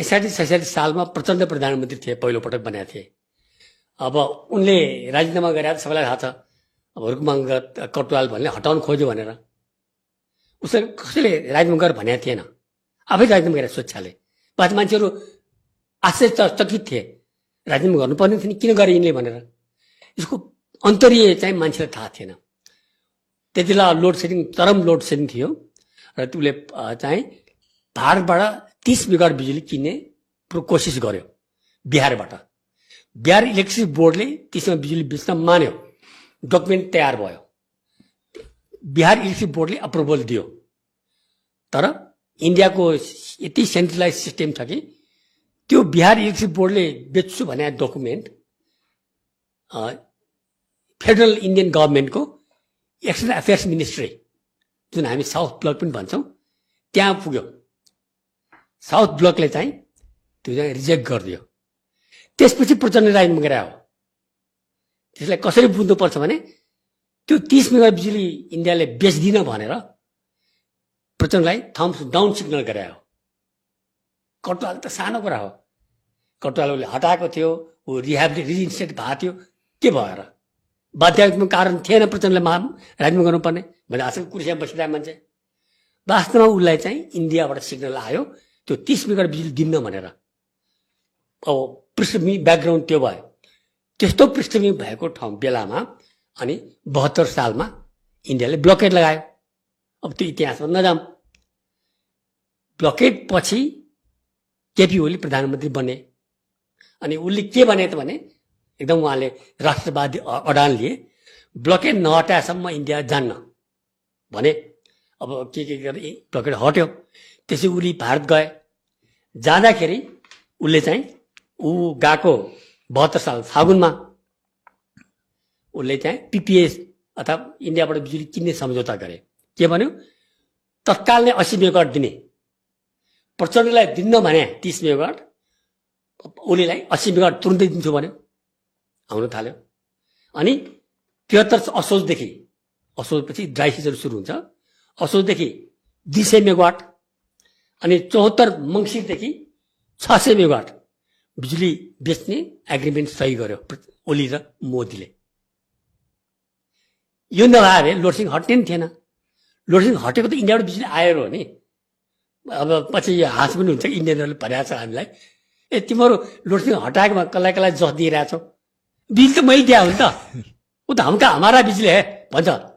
६६ सालमा प्रचण्ड प्रधानमन्त्री थिए, पहिलोपटक बनेका थिए। अब उनले राजीनामा गरे सबैलाई थाहा छ। अब हुर्कमाङ कटुवाल भन्ने हटाउन खोज्यो भनेर उसले कसैले राजीनामा गरेर भनेको थिएन, आफै राजीनामा गरे स्वेच्छाले। पछि मान्छेहरू आश्चर्यचकित थिए, राजीनामा गर्नुपर्ने थियो नि, किन गरे यिनले भनेर। यसको अन्तरीय चाहिँ मान्छेलाई थाहा थिएन। त्यति बेला लोड सेडिङ, चरम लोड सेडिङ थियो र उसले चाहिँ भारतबाट 30 मेगावाट बिजुली किन्ने कोसिस गर्यो बिहारबाट। बिहार इलेक्ट्रिसिटी बोर्डले 30 मेगावाट बिजुली बेच्न मान्यो, डकुमेन्ट तयार भयो, बिहार इलेक्ट्रिसिटी बोर्डले अप्रुभल दियो। तर इन्डियाको यति सेन्ट्रलाइज सिस्टम छ कि त्यो बिहार इलेक्ट्रिसिटी बोर्डले बेच्छु भने डकुमेन्ट फेडरल इन्डियन गभर्मेन्टको एक्सटर्नल अफेयर्स मिनिस्ट्री, जुन हामी साउथ ब्लक पनि भन्छौँ, त्यहाँ पुग्यो। साउथ ब्लकले चाहिँ त्यो चाहिँ रिजेक्ट गरिदियो। त्यसपछि प्रचण्ड राजीनामा गरे हो। त्यसलाई कसरी बुझ्नुपर्छ भने त्यो 30 मेगावाट बिजुली इन्डियाले बेच्दिन भनेर प्रचण्डलाई थम्स डाउन सिग्नल गरे हो। कटुवाल त सानो कुरा हो, कटुवालले हटाएको थियो, ऊ रिइन्स्टेट भएको थियो, के भयो र? बाध्यात्मक कारण थिएन प्रचण्डले राजीनामा गर्नुपर्ने भने आजको कुर्सीमा बसिरहेको मान्छे। वास्तवमा उसलाई चाहिँ इन्डियाबाट सिग्नल आयो त्यो 30 मेगावाट बिजुली दिन्न भनेर। अब पृष्ठभूमि ब्याकग्राउन्ड त्यो भयो। त्यस्तो पृष्ठभूमि भएको ठाउँ बेलामा अनि 72 सालमा इन्डियाले ब्लकेट लगायो। अब त्यो इतिहासमा नजाम। ब्लकेट पछि केपी ओली प्रधानमन्त्री बने। अनि उसले के भने त भने एकदम उहाँले राष्ट्रवादी अडान लिए, ब्लकेट नहटाएसम्म इन्डिया जान्न भने। अब के गरे ब्लकेट हट्यो। त्यसै उली भारत गए। जाँदाखेरि उसले चाहिँ ऊ गएको 72 साल फागुनमा उसले चाहिँ पिपिएस अथवा इन्डियाबाट बिजुली किन्ने सम्झौता गरे। के भन्यो? तत्काल नै 80 मेगावाट दिने। प्रचण्डलाई दिन्न भने 30 मेगावाट, ओलीलाई 80 मेगावाट तुरुन्तै दिन्छु भन्यो। आउन थाल्यो। अनि 73 असोजदेखि, असोजपछि ड्राई सिजन सुरु हुन्छ, असोजदेखि 200 मेगावाट अनि 74 मङ्सिरदेखि 600 मेगावाट बिजुली बेच्ने एग्रिमेन्ट सही गर्यो ओली र मोदीले। यो नभए भए लोडसिङ हट्ने नि थिएन। लोडसिङ हटेको त इन्डियाबाट बिजुली आएर हो नि। अब पछि यो हाँस पनि हुन्छ, इन्डियनहरूले भनेको छ हामीलाई, ए तिमीहरू लोडसिङ हटाएकोमा कसलाई कसलाई जस दिइरहेछौ, बिजुली त मैले दिए हो नि त, ऊ त हमारा बिजुली है भन्छ।